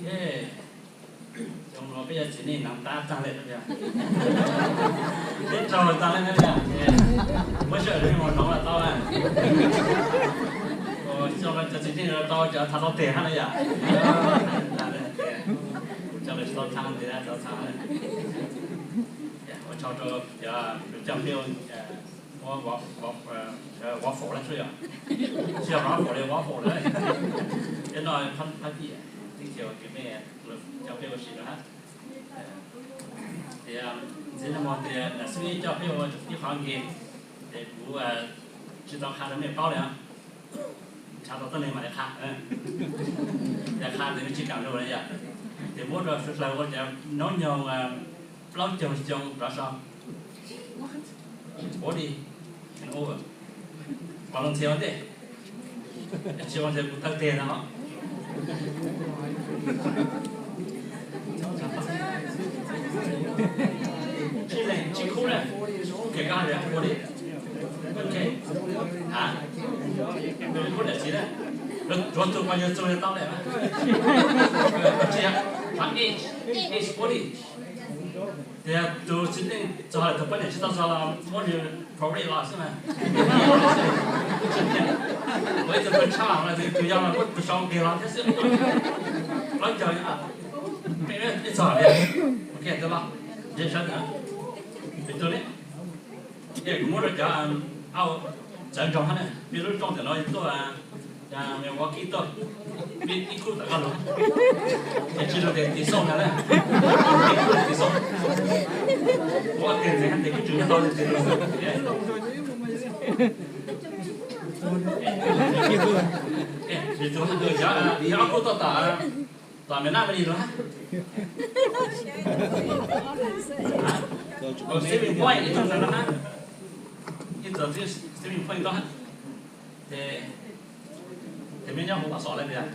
Xyoo no peb cov txiv neej hnav tab tag li, peb raug tag li, muab sij hawm rau mos hnoov los tau. Xyoo no cov txiv neej tau cov thav tau tes hab na yom. Kuv coj lawv tsis tau txhab tes, tsis tau txhab. Ua tsaug rau cov coj peb ua, muab waffle, waffle lawm xwb yom. Tsis yog waffle li, waffle lawm. Peb noj phab pib, thank you rau mej coj peb ua si no hab. Tias ntxiv no tias nam xib ib coj peb ua ib qho game, ces kuv tsis tau qha rau mej paub li os. Ntshaw tau tuab neeg mam li qha, yog qha tes mej tsis kam lug li yom. Ces muab rau sawv dlawg ua cov nub nyoog plaub caug xyoo rov sau. Forty and over. Volunteer ua ntej, tsis volunteer kuv taw teg no. Tsib leeg tsib khub na, koj hais forty. Ok, a, khub niam txiv na, tsuav tus poj niam txug tau lawm. Age, age forty. Tias tus txiv neej txog lawm, tus poj niam tsis tau txog los muab nws promote los xwb mas. Ua ib tug paj tshab los tus yau los muab tus sau nqis los thiab xwb. Plaub caug, peb txog li. Ok, tus los, ntshe sawv ntawd, tus li. Kuv muab rau cov au txawv nroog hab na, peb lub rooj ntawm no tuaj, Milwaukee tuaj, peb ib khub tawm koj lug, es tsis lug tes tiv xauj ntag na, ib khub tiv xauj, ua tes ntxiv hab tes kuj tseem nyob tau tes lug. Tus, tus, cov, ob khub tuaj tom, tom Miền Nam li lug hab. Saving point ib tug ntawd no hab, ib tug saving point ntawd hab. Ces, ces mej nyob huv Pab Xom lawm tias,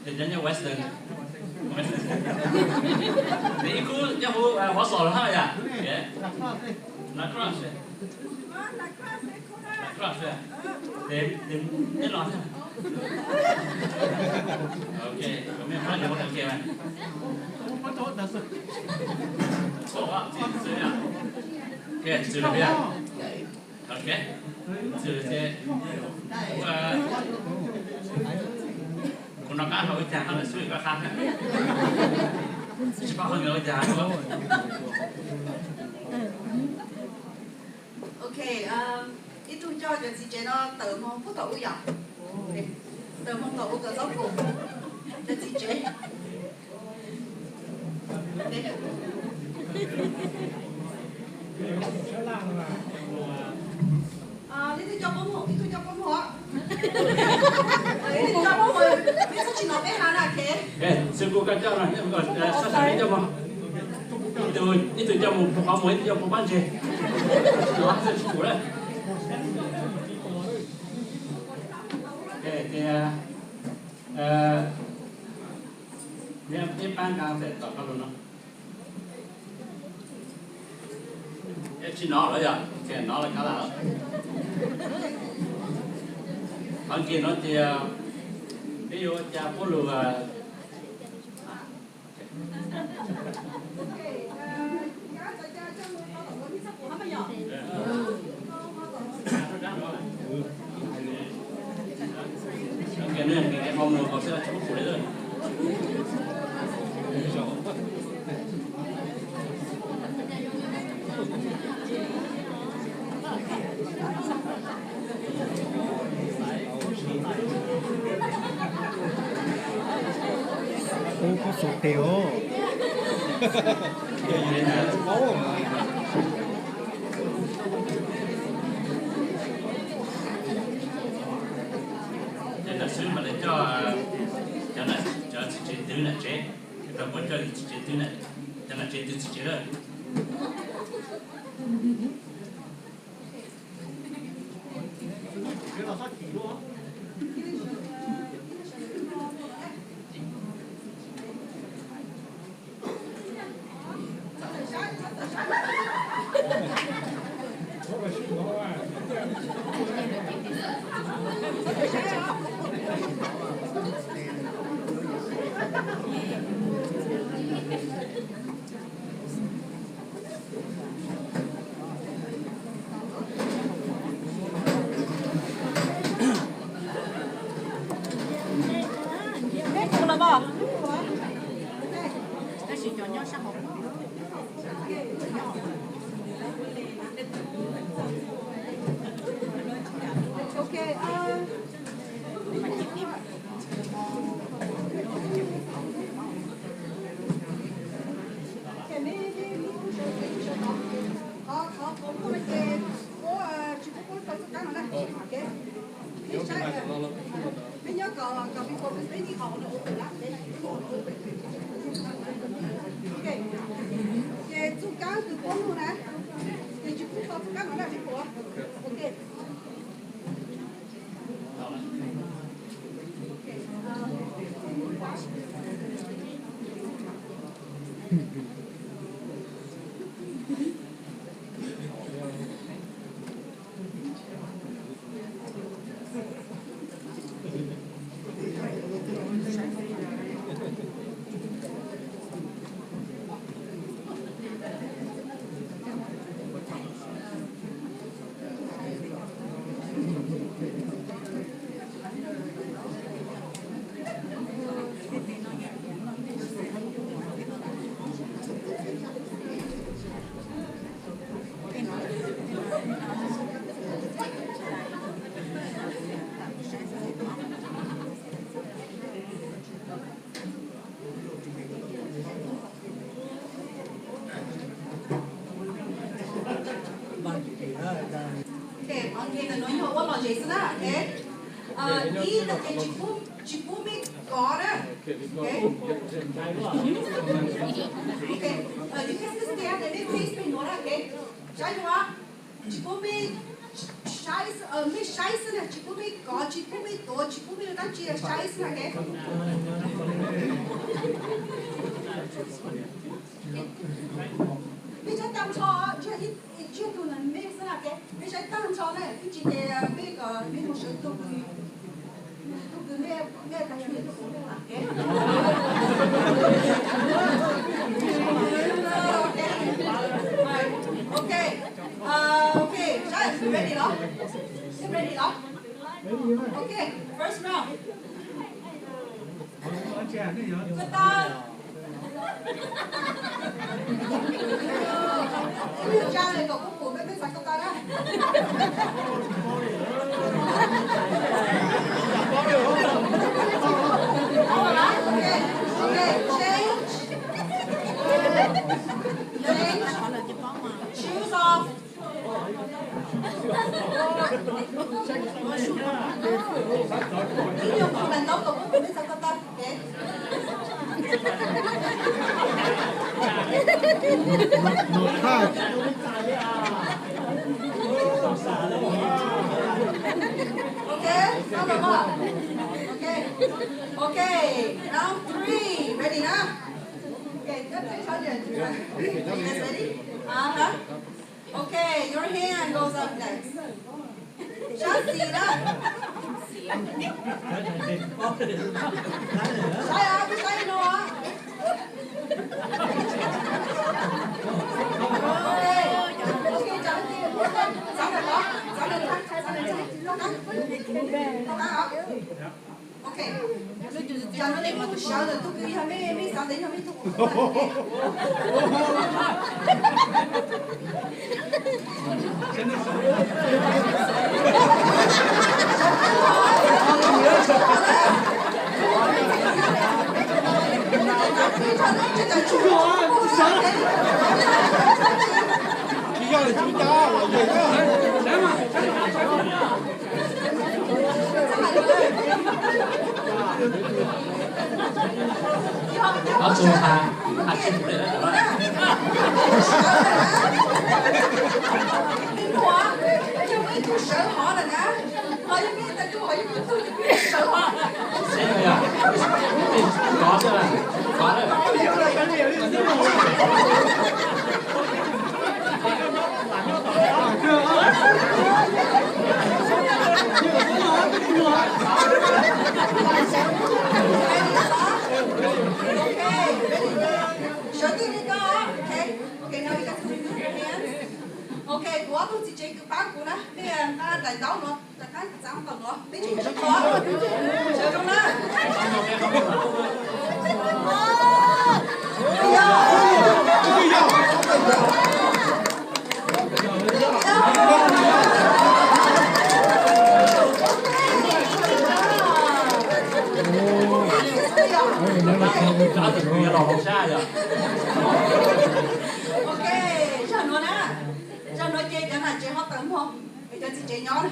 ces nyob, nyob Western, Western, ces ib khub nyob huv Pab Xom lawm hab yom. La Crosse, La Crosse, ces, ces neb los, ok, mej qab yuav ua ke mas, ok, txwm los tias, ok, txwm ces, kuv nov qab hauv ua cas hab lawm xwb koj qha, tsis paub hauv nws ua cas. Ok, ib tug coj cov txiv tsev no tawm moog puag tom ub yom. Tawm moog tom ub kom txhob pum cov txiv tsev. Ib tug coj puab moog, ib tug coj puab moog, ib tug coj puab moog, peb txhob tsis nov peb has na, ok. Xwb kuj koj coj no, sab sawv ib tug coj moog, ib tug, ib tug coj moog puag qhov muag, ib tug coj puag pab ntseg, tsis pum lawm. Tias, peb pab nqa tawm tom koj lug no. Tsis nov lawm yog, nov lawm kav lawm. Qhov nqi no tias peb yuav ua cas puab lug Ub, koj xub tes os. Ces nam xwb mas lawv coj cov txiv tsev twv nam tsev, tau muab coj txiv tsev twv, cov nam tsev twv txiv tsev lawm. Ces txuj kab kws puab nug na, ces tsis pub tau txuj kab no na, tsis pub. Ok. Ok, qhov nkag ntawm no yog ua lom zem xwb na, ok. Ib, tsis pub, tsis pub mej kov na. Ok. Ok. Tsis pub mej saib, mej saib xwb na, tsis pub mej kov, tsis pub mej tuav, tsis pub mej ua dab tsi, saib xwb na, ok. Mej saib tag nrho, ntshe ib tug ntawm mej xwb na, ok. Mej saib tag nrho na, ib tsis ces mej kom mej mus sawv tug kws, tug kws mej, mej tas yog mej tug kws mej lam, ok. Ok, ok, saib, ready los? Ready los? Ok, first round. Koj tau. Ib tsa kom kuv pum peb txhais koj tau na. Ok, ok, change. Change. Choose of. Ib nyuag kuv mam ntaub kom kuv pum peb txhais koj tau. Ok, tau los mas. Ok, ok, round three, ready na? Ok, ready? Aha. Ok, your hand goes up next. Sab xis na. Saib os, peb saib no. Ok, ok, tso, txav ntawm ko, txav ntawm ko, txav ntawm ko, txav ntawm ko. Ok. Yog no nej kuj sawv ntawm tug kws yog mej, mej xav tias yog mej tug kws. Ob tug ha, ha tsis mus li. Sawv tsees li ko, ok. Ok, now you guys can move your hands. Ok, kuv ob tug txiv tsev kws pab kuv na, mej nqa daim ntaub no rov qab txav nqaum no, mej tseem sawv ko, sawv zoo na. Ok, zag nuav na, zag nuav ces cov nam tsev ho tawm muag. Cov txiv tsev nyob.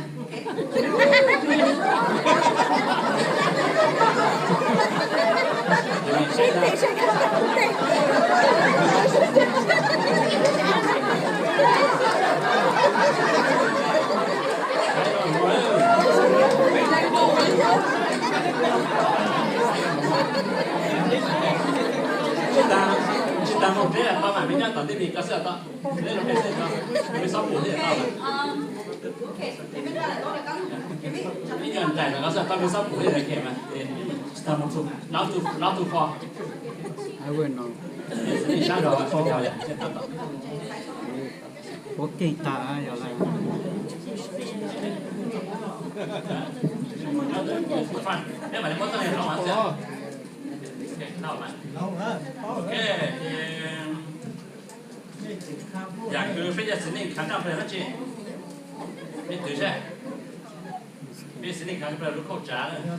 Tsis tas mus peb tau mas me nyob tom ntej li koj xwb tau. Peb los peb xwb tau, peb xob pum thiaj tau lawm. Ib nyuag nraim los koj xwb tau, peb xob pum thiaj tau kem mas. Tsis tas mus txog, not too, not too far. Sab nrog, sab nrog. Puab keeg tas yog lawm. Peb mam li muab txoj niag hloov mas xwb. Ok, yam kws peb cov txiv neej khav nraj plaws dab tsi? Mej twv saib. Peb txiv neej khav nraj plaws lub kauj tsav na.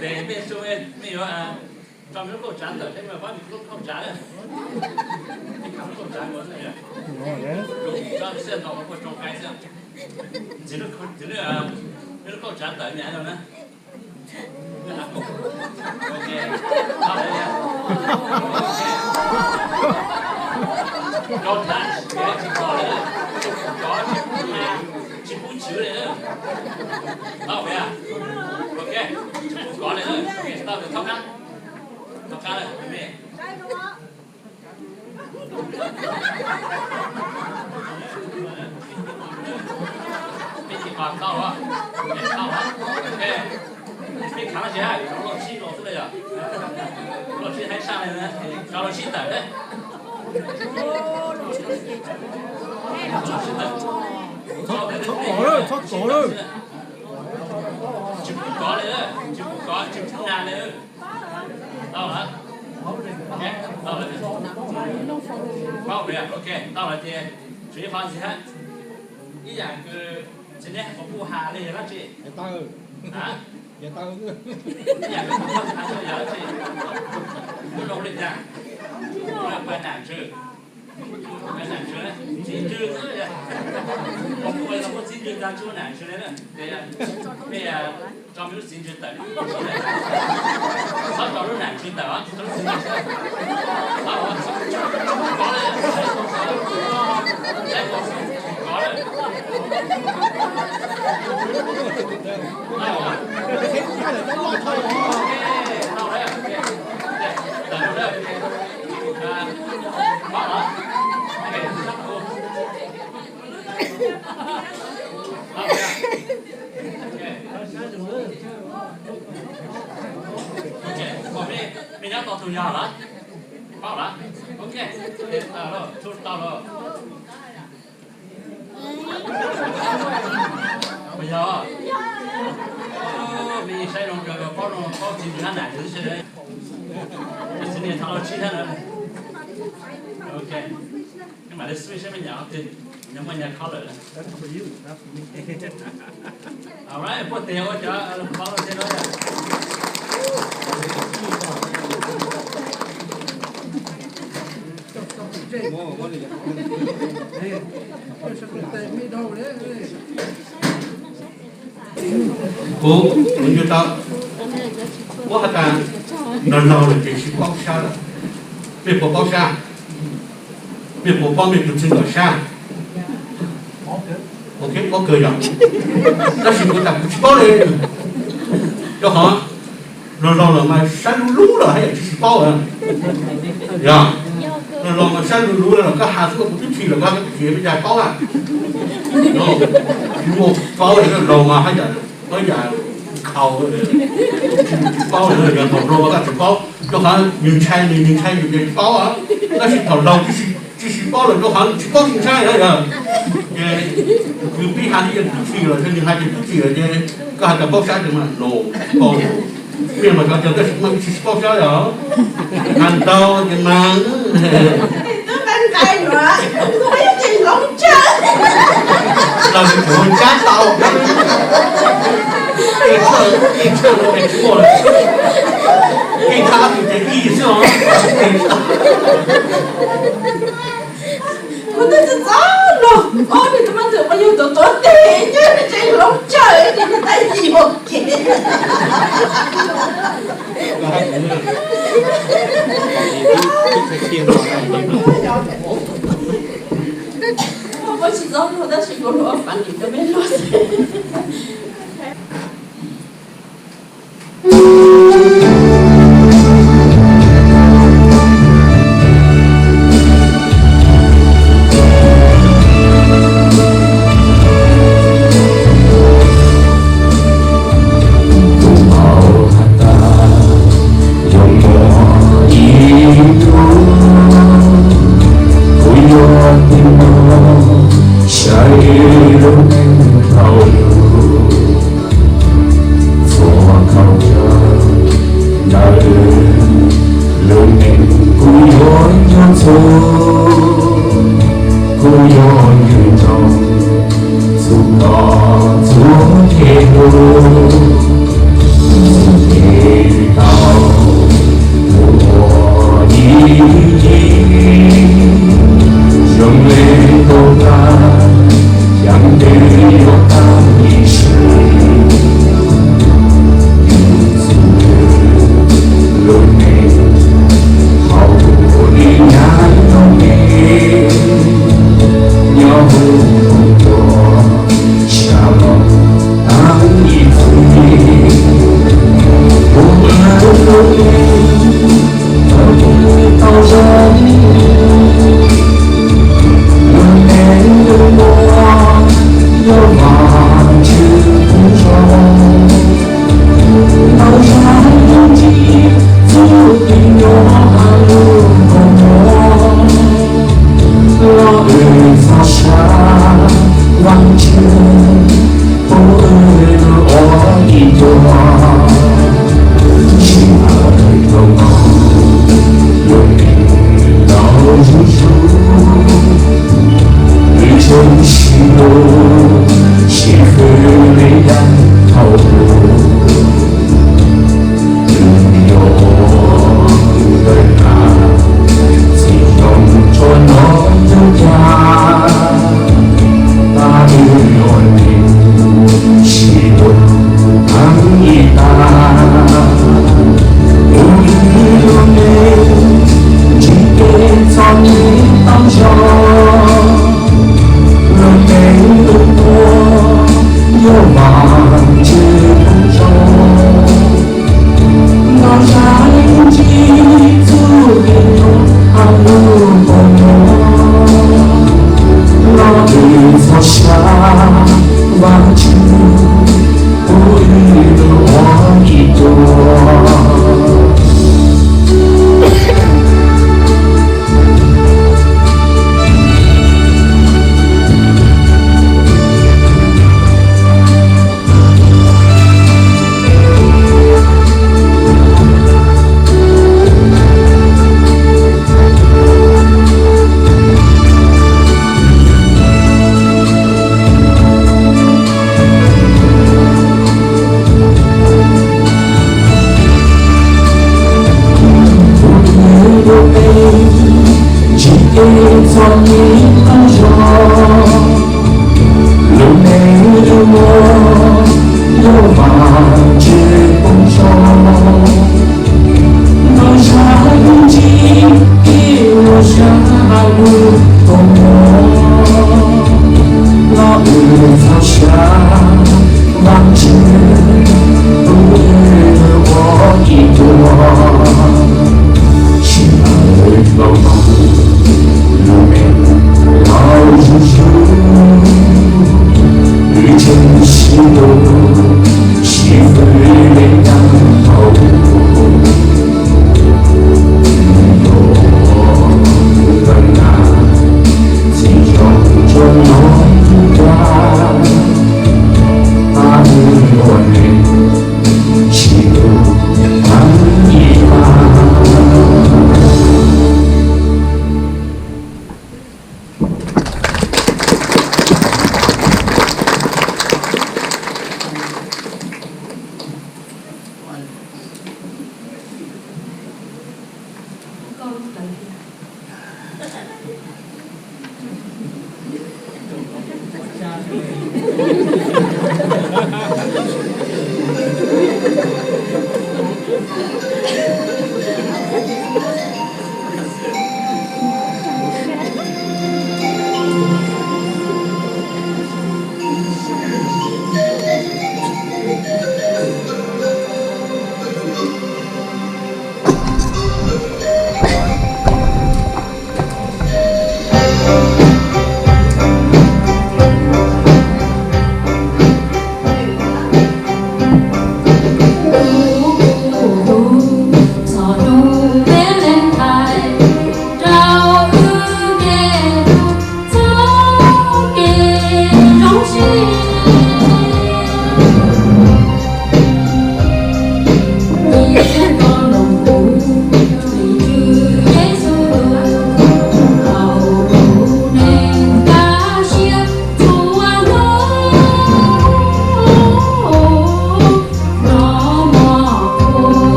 Ces mej su, mej yuav tso mej lub kauj tsav ntawm seb mej paub mej lub kauj tsav na. Mej khav lub kauj tsav ua xwb, tso xwb, tso kuj tsoo qai xwb. Ntxiv lub, ntxiv lub, mej lub kauj tsav ntawm mej no na. Tsis pub kov li, tsis pub kov li, tsis pub kov li, tsis pub chwv li. Tau, ok, tsis pub kov li, tau, thov qab, thov qab lawm. Peb tsis qos tau los, tau los, ok. Peb khav los tsis hais, loj sib los xwb los yog, loj sib haib saj li, tso loj sib tawm na. Txhob kov lawm, txhob kov lawm. Tsis pub kov li, tsis pub kov, tsis pub na li. Tau lawm. Tau lawm. Paub, ok, tau lawm ces tshuav ib qho ntxiv hab. Ib yam kws txiv neej puas kuj has li yog dab tsi? Ib yam kws kuv has yog dab tsi? Kuv zoo li cas? Kuv yog pab nam ntswg. Txiv ntswg xwb, kuv ua txiv ntswg tag tsis ua nam ntswg li. Mej tso mej lub txiv ntswg tawm, txhob tso lub nam ntswg tawm, tso lub txiv ntswg tawm. Mej nyob tau tus yog lawm? Paub lawm? Ok, tau lawm, tau lawm. Puas yog? Mej saib zoo kawg, paub zoo, paub txiv ntswg hab nam ntswg xwb. Txiv niag thaum los tsib hab na. Ok. Mej mam li switch saib mej nyam twg, nyam muaj nyam kho lawm. Alright, puaj tes ua cov paub thiab na. Kuv, kuv ncu tau, muab has tas, nrog laug lawm ces tsis paub sab lawm. Mej puas paub sab? Mej puas paub mej tus txiv nkawm sab? Ok, paub kawg yog. Tab sis kuv tas kuv tsis paub li. Rau qhov nrog laug lawm mas sab lub lub lawm haj yam tsis, tsis paub. Yog, nrog laug mas sab lub lub lawm, koj has xwb kuv twb chim lawm, koj twb chim peb cas paub a. Tsis muaj paub li, laug mas haj yam, haj yam khaus, tsis paub li, yog thaum laug mas koj tsis paub, rau qhov nws ntshai, nws, nws ntshai yus ces tsis paub. Tab sis thaum laug tib si, tib si paub lawm rau qhov tsis paub tsis ntshai na yog. Ces nws pib has li ces twb chim lawm, nws hais ces twb chim lawm ces koj has tas paub sab ces mas laug paub. Mej mas cov cov tab sis mas ib tsis paub sab yog. Has ntau ces mas twb nqaij nqaij yuav, yuav ces hloov tsawg. Laug tsis tsab tau. Ib txhij, ib txhij no es tsis muaj lawm. Ib thaj tus ces ib xwb os. Kuv twb tsis txhob los, ob niag tub mab ntxwg ua yug Rau tsawg tab yim mus kev. Kuv tsis txob luag tab sis kuv luag fam lim rau mej luag xwb. Tus maum has tas yog muaj ib hnub kuv yuav tig mus saib lub neej dhau lug. Txhua qhov chaw ntawm lub neej kuv yuav nco txhua, kuv yuav nco ntsoov txhua tog txhua tes lug. Txhua tes tau mus ua ib yig, zoo le nkauj tag, ceev twg yuav tag ib sim. Yus txhua lub neej hauv li nyab nyob me, nyob hauv tus tuag sab laug tag ib txhis. Kuv ua lub neej tau zoo, lub neej lub ntuj yuav vam tswv kuv zoo. Ntau zaj yooj yim txuj kev nyuaj hauv lub koom mlom, los wb txhob sab Vaajtswv, pub wb ua ib tug tsis hawm dlua mog, lub neej tau zuj zus, wb tseem sib hlub sib fwv li yav thaum ub. Wb yuav ua ntawm na txiv zoo tso no yog cas, pab wb ua neej sib hlub heev ib tag. Ua ib lub neej ntsib kev txom nyem tau zog, lub neej lub ntuj yuav vam tswv kuv zoo. Ntau zaj yooj yim txuj kev nyuaj hauv lub koom mlom, los wb txhob sab Vaajtswv, pub wb ua ib tug ntsib kev txom nyem tau zog, lub neej lub ntuj yuav vam tswv kuv zoo. Ntau zaj yooj yim kev nyuaj sab hauv lub koom mlom, los wb txhob sab Vaajtswv, pub wb ua ib tug tsis hawm dlua mog, lub neej tau zuj zus, wb tseem sib hlub sib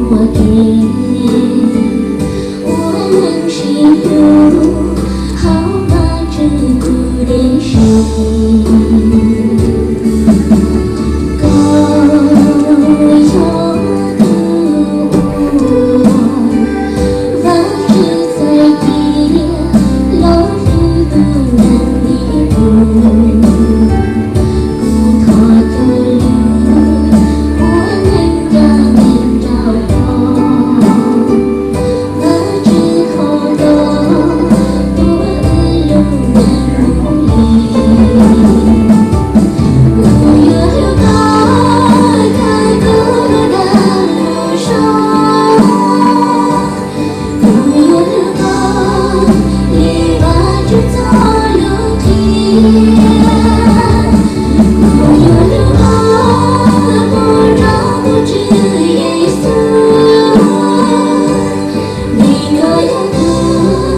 ua ke, ua neej sib hlub hauv Vajtswv tus dej siab. Koj yog tus uas Vajtswv txais cia los hlub tus neeg ib tug. Koj thov cov lus ua neej nra neeg rau koj. Vajtswv thov koj ua wb lub neej mus li. Kuv yuav hlub koj thaum kuv dag lub zog. Kuv yuav hlub koj li Vajtswv txoj lus qhia. Kuv yuav hlub koj mus nrog kuv Tswv Yexus, vim koj yog tus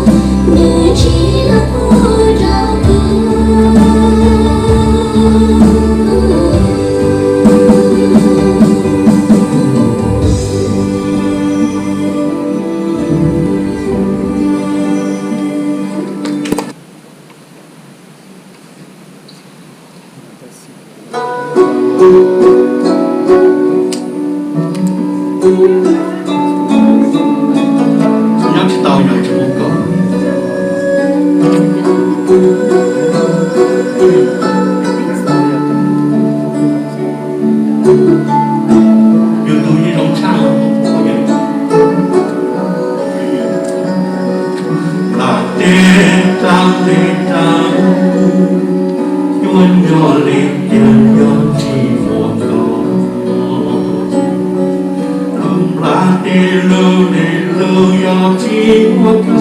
nws tsim los pub rau kuv. Nyob tsis tau yog tsis muaj koj. Yus tus yeej zoo tshaj. Nplaj teb rab teb rab, cuab nyob li cas yog tsis muaj koj. Lub nplaj teb lub teb lub yog tsis muaj koj.